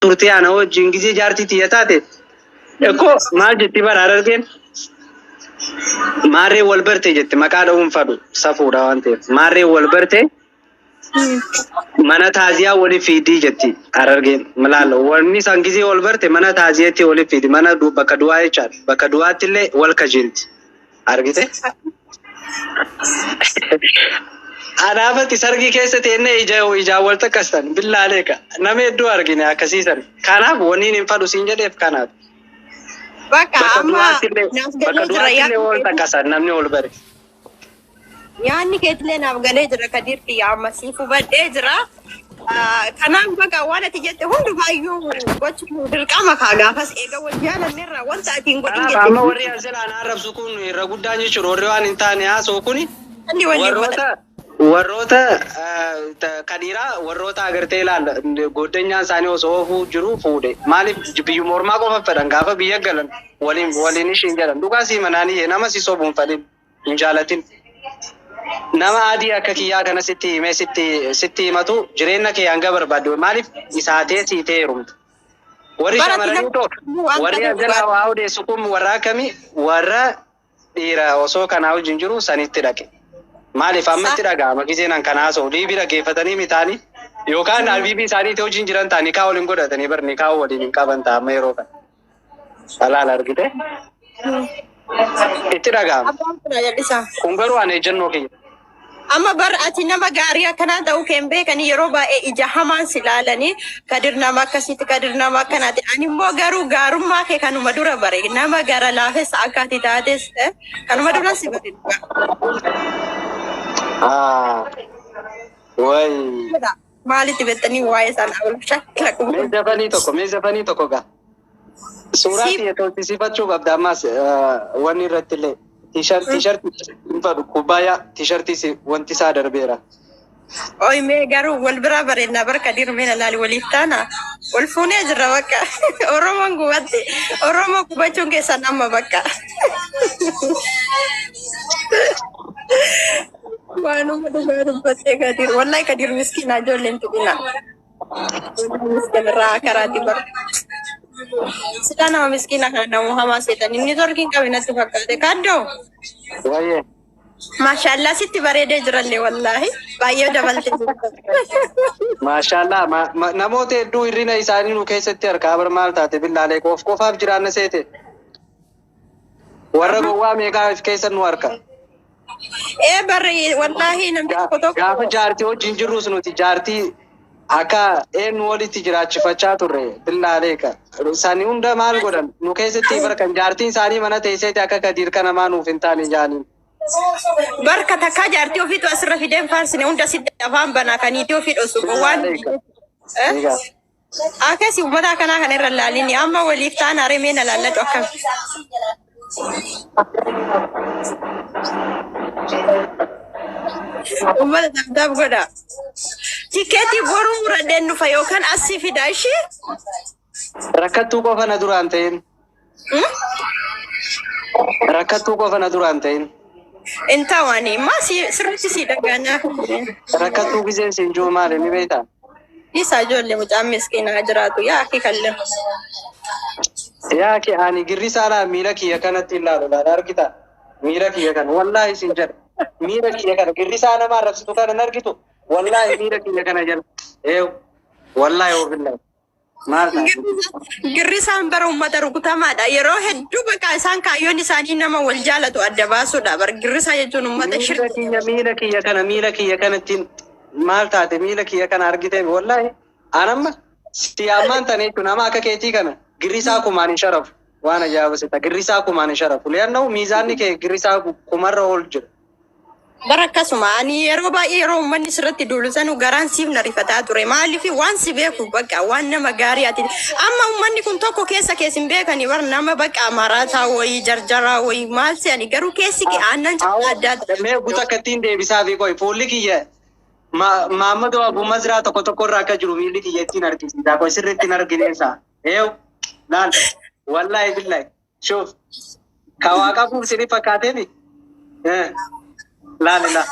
Turtee ana wajjin gizee jaartii tiyya taate ekkoo maal jetti bara Harargeen maarree wal barte jette, maqaa dha'uun fadhu, safuudha waan ta'eef. Maarree wal barte, mana taaziyaa waliif fiidii jetti Harargeen. Laal, wanni isaan gizee wal barte mana taaziyaatti waliif fiidi, mana bakka du'aa jechaadha. Bakka du'aatti illee wal kajeelti, argite. Anaafatti sargii keessa teennee ija ijaan wal takkastan billaaleeka nama hedduu argine akkasiisan. Kanaaf wanni hin fadhu siin jedheef kanaaf. Bakka Bakka amma du'aatti illee naaf bakka galee jira du'aatti illee yaadni wal keetii. takkasan namni wal bare. Yaadni keetillee naaf galee jira, Kadiir kiyya, amma siif hubadhee jira. Kanaaf bakka waan ati jette hundumaayyuu gochuun dirqama kaa, gaafas eega wal jaalanneerraa wanta ati hin godhin Kanaaf jette amma warri as jalaan arrabsu kun irra guddaan jechuudha, warri waan hin taane haasa'u kuni inni waliin warroota godhan. warroota kadhiiraa, warroota agartee ilaalla goddanyaan isaanii osoo oofuu jiru fuudhe. Maaliif biyyuma ormaa qofa fedhan, gaafa biyya galan waliin waliin ishiin jedhan. Dhugaa sii manaanii nama si sobuun fedhin hin jaalatin. Nama adii akka kiyyaa kana sitti himee sitti himatu, jireenya kee hanga barbaadde maaliif isaatee siitee heerumta. Warri Bara ati shamarranii nama too waan warri ta'eef as jalaa dhugaa. waa odeessu kun warra akkamii? Warra dhiira osoo kanaa wajjin jiru sanitti dhaqe. Maaliif amma itti dhaga'ama giseen an kana haasa'u liibii dhaggeeffatanii mitaanii yookaan albiibii isaaniitti wajjin jiran ta'anii kaa waliin godhatanii barni kaa waliin hin qaban ta'a amma yeroo kana. Dhalaal argite itti dhaga'ama. Abbaan kun jal'isaa. Kun garuu ani ejjennoo kiyya. Amma bar ati nama gaarii akkanaa ta'uu kee hin beekanii, yeroo baay'ee ija hamaan si ilaalanii, Kadir nama akkasiiti, Kadir nama akkanaati. Ani immoo garuu gaarummaa kee kanuma dura bare, nama gara laafessa akka ati taates kanuma dura si bare dhugaa. Ah, wayi. Maalitti beektanii waa'ee sana shakkila Mee quba. zafanii tokko, mee zafanii tokko gaa. Suuraa kiyya tolchisiifachuu qabda ammas wanni irratti illee. Tiishartii hin fadhu, kubbaayyaa tiishartii si wanti isaa darbeera. Oy, mee garuu wal biraa bareedna bar Kadir, mee laali, waliif taana. Wal fuunee jirra bakka. Oromoon gubatte. Oromoo gubachuun keessan amma bakka. Waanuma dhugaa dubbattee Kadir. Wallahi Kadir miskiina, ijoolleen tuqina. Miskiina irraa karaatti bara. Silaa nama miskiina kana nama hamaa seetan. Inni torkiin qabe natti fakkaate. Kaddoo. Wayyee. Maashaallah, sitti bareedee jirallee, wallaahi. Baay'ee dabaltee jirta. Maashaallah, namoota hedduu hirrina isaanii nu keessatti harkaa bar maal taate billaalee qof qofaaf jiraanna seete. Warra gowwaa meeqaa of keessa nu harka. Ee barri, wallaahi namni tokko tokko. Gaafa jaartii wajjin jirrus nuti jaartii akka eenyu walitti jiraachifachaa turre billaalee ka. Isaanii hunda maal godhan nu keessatti bara kan jaartiin isaanii mana teesseeti akka Kadiir kana maa nuuf hin taane jaaniin. Barka takkaa jaartii ofiitu asirra fideen faarsine, hunda sitti afaan banaa kan niitii ofii dhosu waan. Billaalee ka. Eh? Egaa. Akkasi uummata akkanaa kana irra laalini, amma waliif ta'an haree na laalladhu akkam. Uummata dabdaab godha. Tikeetii boruu muradheen dhufa yookaan asii fida ishee. Rakkattuu qofa na duraan ta'in. Rakkattuu qofa na duraan ta'in. In ta'ani maa si sirriitti si dhagaanaa. Rakkattuu giseen siin jiru maali ni beektaa? Isa ijoollee mucaan miskiinaa jiraatu yaa akki kallee. Yaa kee, ani girrisaadhaan miila kiyya kanatti ilaalu laala, argita? Miila kiyya kana, wallaahi siin jedha. Miila kiyya kana, girrisaa nama arrabsitu kana hin argitu. Wallaahi miila kiyya kana jala. Eew, wallaahi wabillahi. Maal taate? Girrisaan bara uummata rukutamaadha. Yeroo hedduu bakka isaan kaayyoon isaanii nama wal jaalatu adda baasuudha. Bar girrisaa jechuun uummata Miila shirki. kiyya, miila kiyya kana, miila kiyya kanatti maal taate? Miila kiyya kana argite? Wallaahi anamma si ammaan tana jechuun nama akka keetii kana girrisaa kumaan hin sharafu. Waan ajaa'iba sitta, girrisaa kumaan hin sharafu. Li'annahu miizaanni kee girrisaa kumarra ol jira. Bara akkasuma ani yeroo baay'ee yeroo uummanni sirratti duulu sanu garaan siif na rifataa ture. Maaliif waan si beeku bakka waan nama gaarii ati. Amma uummanni kun tokko keessa keessa hin beekani, bar nama bakka maraataa wayii, jarjaraa wayii maal se'ani, garuu keessi kee aannan caalaa addaa ta'e. Mee guutuu akka ittiin deebisaa fi qoy fuulli kiyya Maammadoo Abu Mazraa tokko tokko irraa akka jiru miilli kiyya ittiin argisiisa. Qoy sirriitti hin argineessa. Eew, laal, wallaahi billahi shuuf ka waa qabuuf sini fakkaateemi. Laal laa.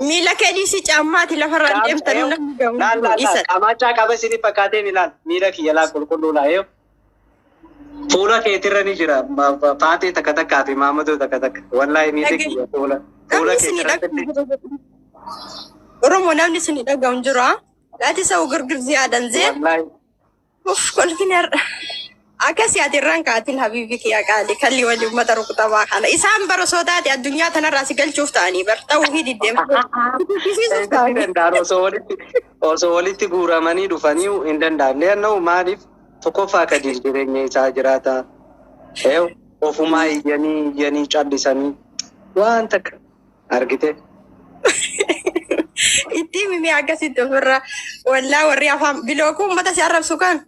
Miila kee dhiisii caammaati lafarra deemtanii namni gahu. Laal laal laal qamaachaa qaba isin fakkaateen ilaal miila kiyya laal qulqulluu laa yoo. Fuula keetirra ni jira faatee takka takkaa fi maamadoo takka takka wallaahi miila kiyya fuula fuula Namni isin keetirra. dhagahu. Oromoo namni isin dhagahu hin jiru. Laati isa girgir ziyaadan zee. Wallaahi. Uff kolfin har'a. Akkasii ati irraan kaatiin habiibi kiyya qaali kalli walii uummata rukutamaa kana. Isaan bara osoo taate addunyaa tanarraa si galchuuf ta'anii bar ta'uu fi diddeema. Dubbisiisuuf Hin ta'anii. danda'an osoo walitti guuramanii dhufanii hin danda'an. Leennoo maaliif tokkoffaa Kadir jireenya isaa jiraata. Eew ofumaa iyyanii iyyanii callisanii waan takka argite. Itti himimee akkasitti ofirra wallaa warri afaan bilookuu uummata si arrabsu kan.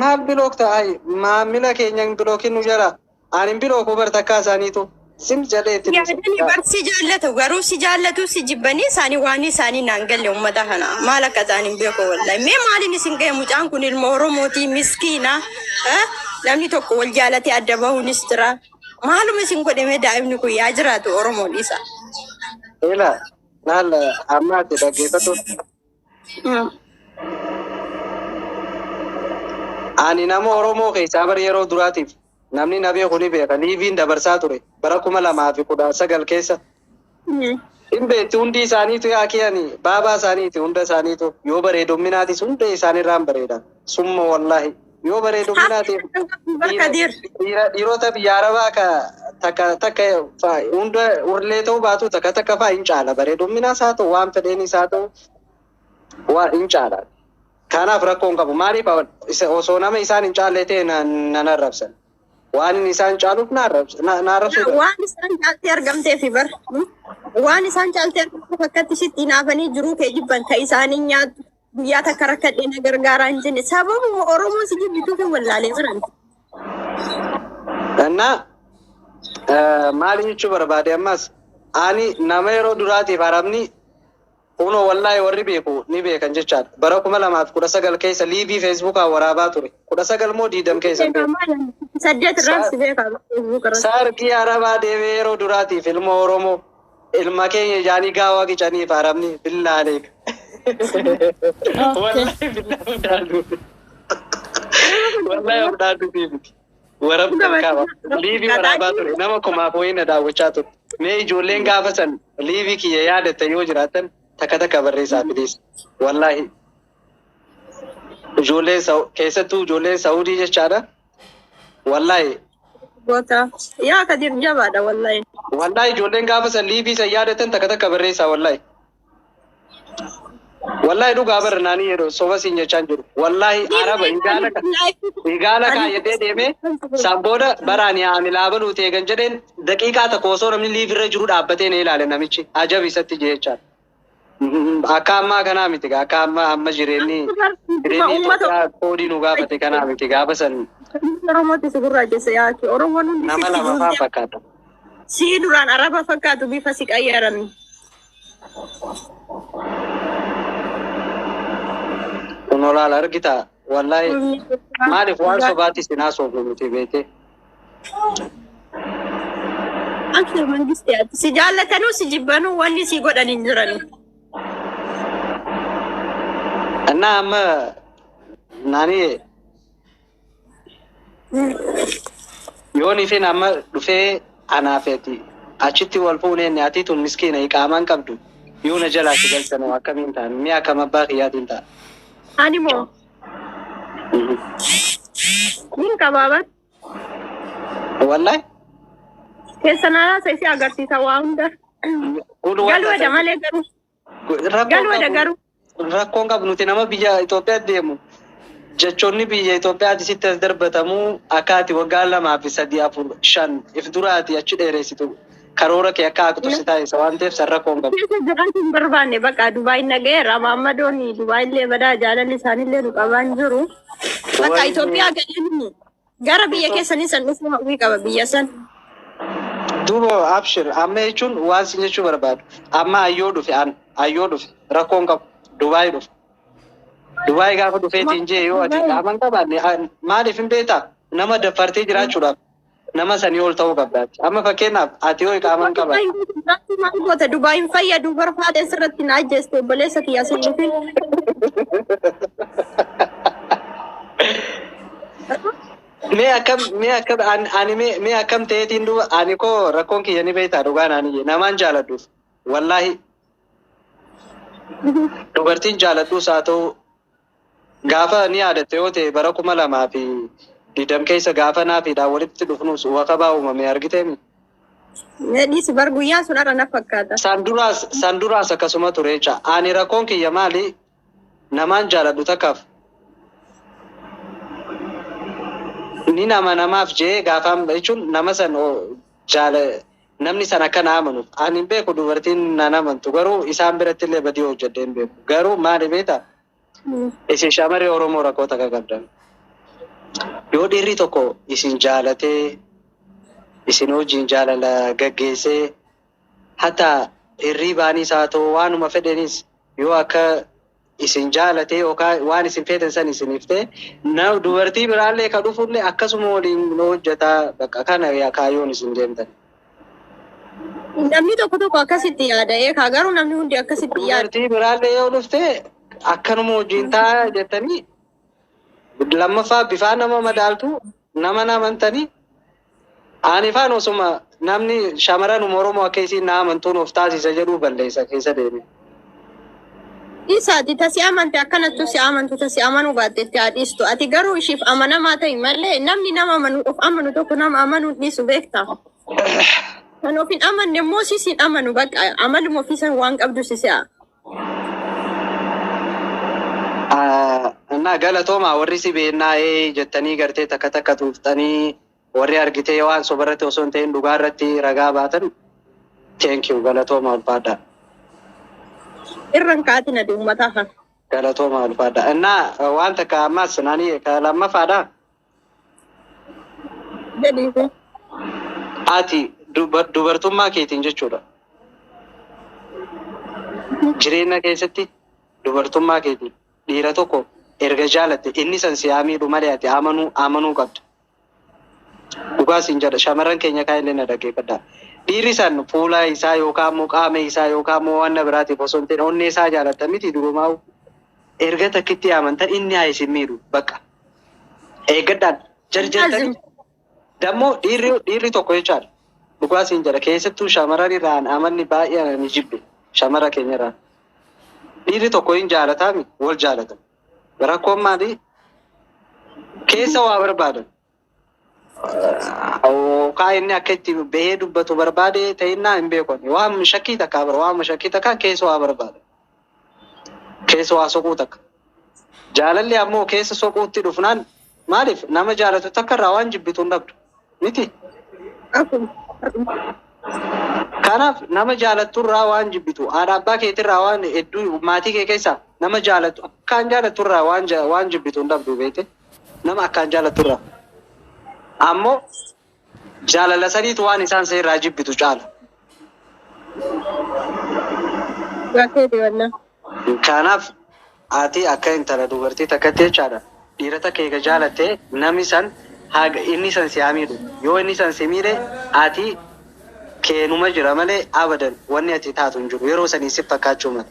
Maal block ta'ai maamila keenya hin blockin nu jala. Ani hin blockuu bar takkaa isaaniitu sim jedhee itti Yaadanii bar si jaallatu garuu si jaallatu si jibbanii isaanii waan isaanii naan galle uummata kana maal akka isaan hin beeku wallahi. Mee maaliin isin ga'e? Mucaan kun ilma Oromootii miskiina. Namni tokko wal jaalatee adda bahuunis jira. Maaluma isin godhe? Mee daa'imni kun yaa jiraatu, Oromoon isa. Ila maal amma ati dhaggeeffatu. Ani nama Oromoo keessaa bara yeroo duraatiif namni na beeku ni beeka. Liveiin dabarsaa ture bara 2019 keessa. Hin beekti hundi isaaniitu yaakiyani baabaa isaaniiti hunda isaaniitu yoo bareedominaatis hunda isaaniirraan bareeda. Summa wallaahi yoo bareedominaatiif Kadir. dhiirota biyya arabaa ka takka takka hunda urlee ta'uu baatu takka takka faa hin caala, bareedominaas haa ta'u waan fedheenis haa ta'u waan hin caala. Kanaaf rakkoo hin qabu. Maaliif osoo nama isaan hin caalle ta'e nan arrabsan. Waan inni isaan caaluuf na arrabsuu danda'u. Waan isaan caaltee argamteefi bar. Waan isaan caaltee argamteef akkatti sitti hinaafanii jiruu kee jibban ka isaanii nyaatu guyyaa takka rakkadhee na gargaaraa hin jenne sababuma Oromoo si jibbituuf hin wallaalee jiran. Innaa maali jechuu barbaade ammas ani nama yeroo duraatiif arabni kunoo wallaahi warri beeku ni beekan jechaadha. Bara 2019 keessa live Facebookaan waraabaa ture. 19 moo 20 keessa hin beeku. Saddeet irraan si beekaa Facebook irratti. Sargii arabaa deemee yeroo duraatiif ilma Oromoo ilma keenya jaanii gaawaa qicaniif arabni billaalee. Wallaahi billaa ofdaaluu. Wallaahi ofdaaluu miti. Warabni qaba. Live waraabaa ture. Nama kumaaf wayii na daawwachaa ture. Mee ijoolleen gaafa san live kiyya yaadatta yoo jiraatan takka takka barreessaa fidees. Wallaahi. Ijoolleen keessattuu ijoolleen Saudii jechaadha. Wallaahi. Goota. Yaa Kadir jabaadha wallaahi. Wallaahi ijoolleen gaafa san live san yaadatan takka takka barreessaa wallaahi. Wallaahi dhugaa bara naanii yeroo soba siin jechaan jiru. Wallaahi araba igaala kaayyatee deemee san booda baraan ani laabaluu ta'e kan jedheen daqiiqaa tokko osoo namni live irra jiru dhaabbatee na ilaale namichi ajab isatti jee jechaadha. Akka ammaa kanaa miti akka amma amma jireenyi Itoophiyaa koodii nu gaafate kanaa miti gaafa san. Oromootti si gurraachesse yaaki. Oromoon hundi Nama sitti lama faan duulte. fakkaata. Si duraan araba fakkaatu bifa si qayyaran. Kun olaala argita wallaahi maaliif waan sobaatti isin haasofnu miti beekte. Akka mangistiyaatti. Si jaallatanuu si jibbanuu wanni si godhan hin jiran. Innaa amma naani yoon ifin amma dhufee anaafeeti achitti wal fuuneen ati tun miskiina iqaamaan qabdu yoo na jalaa si galchanoo akkamiin ta'an mi'a akkam abbaa kiyyaatiin ta'a. Ani moo nin qabaaban. Wallahi. Keessa naalaasa isi agarsiisa waa hunda. Kun waan Galuu wada malee garuu. Rakkoon Galuu wada qabu garuu. Rakkoon qabu nuti nama biyya Itoophiyaa deemu jechoonni biyya Itoophiyaatti sitti as darbatamuu akka ati waggaa lamaa fi sadii afur shan if duraati achi dheeressitu karoora kee akka haqxu si taasisa waan ta'eef san rakkoon qabu. Keessa jiraachuu hin barbaanne bakka Dubaay nagayeera. Maammadoon Dubaay illee badaa jaalalli isaanillee nu qabaan jiru. Bakka Wayne. Itoophiyaa galeen gara biyya keessanii san dhufuu hawwii qaba biyya san. Duuba abshir amma jechuun waan sin jechuu barbaadu amma ayyoo dhufe an ayyoo dhufe rakkoon qabu Dubaay dhufe. Dubaay gaafa dhufeetiin jee yoo ati qaaman qabaanne maaliif hin beektaa nama daffartee jiraachuudhaaf Nama sanii ol ta'uu qabdaati. Amma fakkeenyaaf ati yoo iqaamaan qabaate. Maal goota Dubaayin fayyadu barbaadeen sirratti na ajjeeste obboleessa kiyya sin dhufin. Mee akkam ani mee akkam ta'eetiin duuba ani koo rakkoon kiyya ni beektaa dhugaa naani namaan jaaladhuuf wallaahi dubartiin jaaladhuus haa ta'u gaafa ni yaadatte yoo ta'e bara 2020 keessa gaafa naafiidhaan walitti dhufnus wakabaa uumame argiteemi. Dhiisi bar guyyaan sun har'a na fakkaata. San duraas akkasuma ture jecha. Ani rakkoon kiyya maali? Namaan jaaladhu takkaaf. Ni nama namaaf jee gaafaan jechuun nama san jaala namni san akka na amanuuf. Ani hin beeku dubartiin nan amantu garuu isaan biratti illee badii hojjedhee hin beeku. Garuu maali beektaa? Isin shamarree Oromoo rakkoo takka qabdan. Yoo dhiirri tokko isin jaalatee isin wajjin jaalala gaggeessee hatta hirriibaanis haa ta'u waanuma fedhenis yoo akka isin jaalatee yookaan waan isin feetan san isiniif ta'e na dubartii biraallee ka dhufullee akkasuma waliin hojjetaa bakka kana kaayyoon isin deemtan. Namni tokko tokko akkasitti yaada eekaa garuu namni hundi akkasitti yaada. Dubartii biraallee yoo dhufte akkanuma wajjin ta'a jettanii lammaffaa bifaan nama madaaltu nama namantanii ani faan osuma namni shamaran Oromoo akka isiin na amantuun of taasisa jedhuu balleessa keessa deeme. Isaati tasi amante akkanattu si amantu tasi amanuu baattetti haa dhiistu. Ati garuu ishiif amanamaa ta'i malee namni nama amanu of amanu tokko nama amanuu dhiisu beekta. Kan of hin amanne immoo sis hin amanu bakka amaluma ofiisan waan qabdu si si'a. እና galatoomaa warri si beennaa ee jettanii gartee takka takka tuuftanii warri argitee waan sobarratti osoo hin ta'in dhugaa irratti ragaa baatan, thank you, galatoomaa, ulfaadha. Irran kaatina uummataa kana. Galatoomaa, ulfaadha. እና waan takka ammas naani ka lammaffaadha. Jedhiifu. Ati dubartummaa keetiin jechuudha. Jireenya keessatti dubartummaa keetiin dhiira tokko erga jaalatte inni san si miidhu malee ati amanuu qabda. Dhugaa siin jedha, shamarran keenya kaan illee na dhaggeeffadha. Dhiirri san fuula isaa yookaan immoo qaama isaa yookaan immoo waan biraatiif osoo hin ta'in onnee isaa jaalatta miti durumaa'u. Erga takkitti amantan inni haa isin miidhu bakka. Eeggadhaan jarjartanii. Dammoo dhiirri tokko jechaadha. Dhugaa siin jedha, keessattuu shamarran irraan amanni baay'ee ani jibbe shamara keenya irraan. Dhiirri tokko hin jaalataami wal jaalatan. Rakkoon maali? Keessa waa barbaadan. Yookaan inni akka itti bahee dubbatu barbaade ta'innaa hin beeku. Waan shakkii takkaa bara waan shakkii takkaa keessa waa barbaada. Keessa waa soquu takka. Jaalalli ammoo keessa soquutti dhufnaan maaliif nama jaalatu takka irraa waan jibbitu hin dhabdu miti. Akkuma. Kanaaf nama jaalattu irraa waan jibbitu haadha abbaa keetirraa waan hedduu maatii kee keessaa nama jaalattu akkaan jaalattu irraa waan jibbitu hin dhabdu beekte nama akkaan jaalattu irraa. Ammoo jaalala saniitu waan isaan irraa jibbitu caala. Gaafeeti wallaa. Kanaaf ati akka intala dubartii takkatti jechaadha. Dhiira takka eega jaalattee namni san haga inni san si haa miidhu. Yoo inni san si miidhe ati keenuma jira malee abadan wanni ati taatu hin jiru. Yeroo sanii si fakkaachuu mala.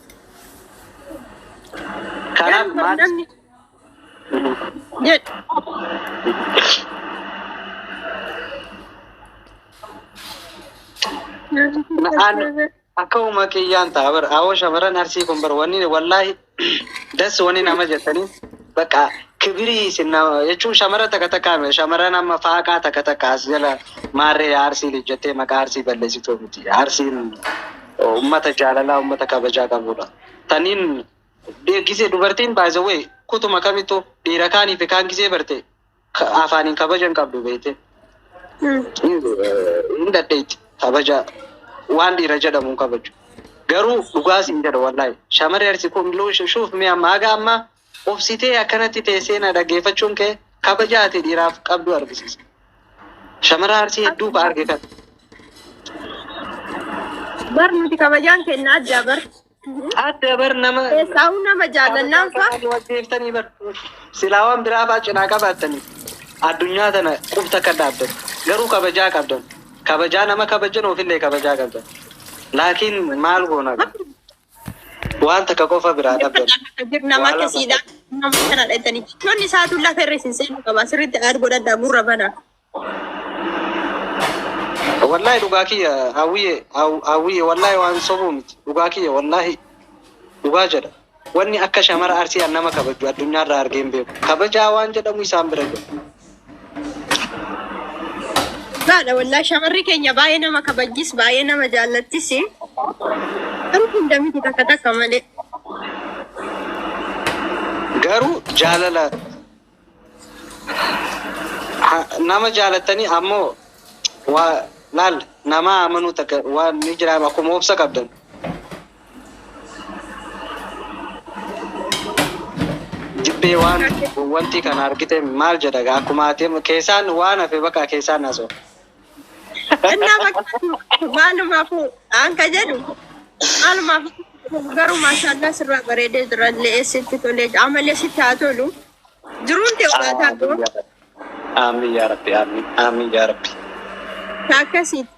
Kanaaf maal Namni jedhu. Akkuma kiyyaan ta'a bara awoo shamarran Arsii kun bara wanni wallaahi das wanni nama jettanii bakka kibirii isin nama jechuun shamara takka takka shamarran amma faaqaa takka takka as jala maarree Arsii jettee maqaa Arsii balleessituu miti. Arsiin ummata jaalalaa ummata kabajaa qabudha. Taniin gisee dubartiin baay'ee kutuma kamittuu dhiira kaanii fi kaan gisee barte afaaniin kabaja hin qabdu beekte. Hin dandeetti kabaja waan dhiira jedhamu hin kabaju. Garuu dhugaas hin jedha wallaahi. Shamarri Arsii kun shuuf mi'a ammaa haga ammaa obsitee akkanatti teessee na dhaggeeffachuun kee kabaja ati dhiiraaf qabdu argisiisa. Shamara Arsii hedduu ka arge kan. Bar nuti kabajaan kenna adda bar. Adda bar nama. Keessaa'uu nama jaallannaan fa'a. Wajjeeftanii bar. Silaa waan biraa fa'aa cinaa qabaattanii addunyaa tana qubta akka dhaabbatu. Garuu kabajaa qabdan. Kabajaa nama kabajan ofillee kabajaa qabdan. Laakiin maal goona? Waan takka qofa biraa dhabdan. Nama akkasiidha. Nama kana dheetanii. Yoonni isaatu lafa irra isin seenuu qaba. Sirriitti aad godhadhaa gurra bana. Wallahi dhugaa kiyya hawwiye hawwiye wallahi waan sobuu miti. Dhugaa kiyya wallahi dhugaa jedha. Wanni akka shamara Arsii an nama kabaju addunyaarraa argee hin beeku. Kabajaa waan jedhamu isaan bira jiru. Dhugaadha wallahi shamarri keenya baay'ee nama kabajjis baay'ee nama jaallattis. Garuu hunda miti takka takka malee. Garuu jaalala nama jaalattanii ammoo waa laal nama amanuu takka waan ni jira akkuma obsa qabdan. Jibbee waan wanti kana argite maal jedha gaa akkuma ati keessaan waan hafe bakka keessaan haasa'u. Innaa bakka maalumaafuu aan ka jedhu maalumaafuu garuu maashaallah sirraa bareedee jira illee sitti tolee amalee sitti haa tolu. Jiruun ta'e ulaataa ta'u Amiin yaa Rabbi, amiin, amiin yaa Rabbi, akkasiiti.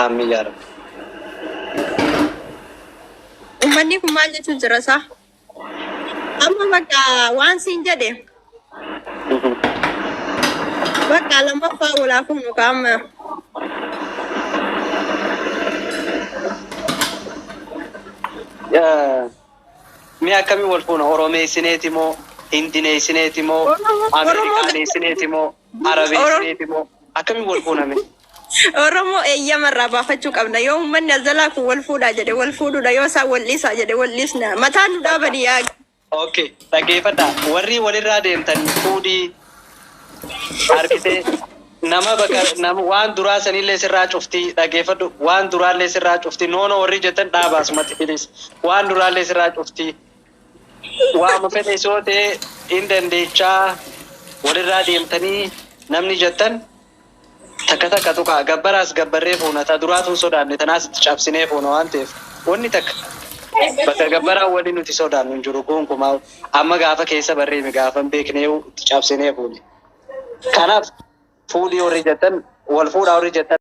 Amiin yaa Rabbi. Uummanni kun maal jechuun jira isaa? Amma bakka waan siin jedhe bakka lammaffaa walaafuu muka amma. Mi'a akkamii wal fuuna? Oromeessineeti moo? Hindineessineeti moo? Ameerikaaneessineeti moo? Arabeessineeti moo? Akkamiin wal fuuna mee? Oromoo eeyyama irraa baafachuu qabna. Yoo uummanni as jalaa kun wal fuudhaa jedhe wal fuudhuudha. Yoo isaan wal dhiisaa jedhe wal dhiisna. Mataan nu dhaabanii yaa. Okay, dhaggeeffadhaa. Warri walirraa deemtan fuudhii argitee nama bakka nama waan duraa sanillee sirraa cuftii dhaggeeffadhu. Waan duraallee sirraa cuftii noono warri jettan dhaabaa asumatti filis. Waan duraallee sirraa cuftii. Waama fedhe soo ta'e hin dandeechaa walirraa deemtanii namni jettan takka takka tuqaa gabbaraas gabbarree fuuna ta duraatu hin sodaanne tanaas itti cabsinee fuuna waan ta'eef wanni takka bakka gabbaraa waliin nuti sodaannu hin jiru gonkumaa amma gaafa keessa barreeme gaafa hin beeknee itti cabsinee fuune. Kanaaf fuudhii warri jettan wal fuudhaa warri jettan.